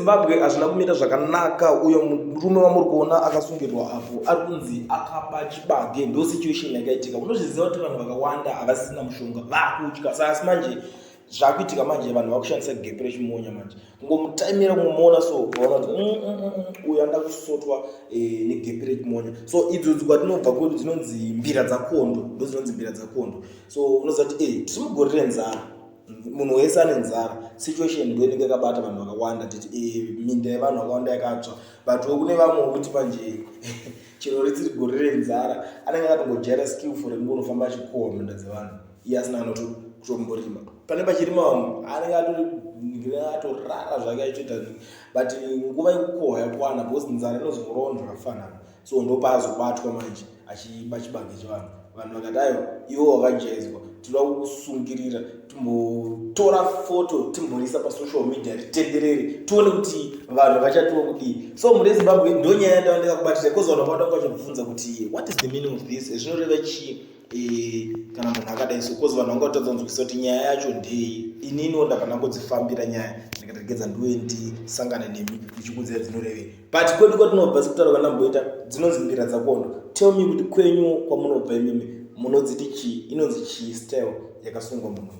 yeZimbabwe, hazvina kumira zvakanaka. Uyo murume wamuri kuona akasungirwa apo ari kunzi akaba chibage. Ndo situation yakaitika. Unozviziva kuti vanhu vakawanda havasisina mushonga, vakutya. Saka asi manje zvakuitika manje, vanhu vakushandisa gepe rechimonya manje, kungomutaimira, kungomuona so, vaona kuti uyu anoda kusotwa negepe rechimonya. So idzodzi kwatinobva kwedu dzinonzi mbira dzakondo, ndo dzinonzi mbira dzakondo. So unoziva kuti tiri mugore renzara, munhu wese ane nzara. Situation ndo inenge yakabata vanhu vakawanda. Titi minda yevanhu vakawanda yakatsva, but kune vamwe wekuti manje chero ritsiri gore renzara, anenge akatongojaira skillful rekungonofamba achikohwa minda dzevanhu, iye asina kana kutomborima. Pane pachirima vamwe, anenge atorara zvake achitoita, but nguva yekukohwa yakwana, because nzara inozongorowa zvakafanana. So ndopaazobatwa manje achiba chibage chevanhu. Vanhu vakati, "Aiwa, iwe wakajaidzwa, tinoda kukusungirira, timbotora foto, timborisa pasocial media, ritenderere, tione kuti vanhu vachatiwa kudii." So mhuri yeZimbabwe, ndo nyaya yandava ndikakubatira, because vanhu vakawanda vanga vachibvunza kuti, "What is the meaning of this? Zvinoreva chii kana munhu akadai so?" Because vanhu vanga vatadza kunzwisisa kuti nyaya yacho ndei. Ininiwo ndabva ndangodzifambira nyaya, ndikaregedza ndiuye ndisangane nemi ndichikuudzai dzinorevei. But kwedu kwatinobva, sekutaura kwandamboita, dzinonzi mbira dzakondo. Tell me kuti kwenyu kwamunobva imimi munodziti chii, inonzi chii style yakasungwa munhu?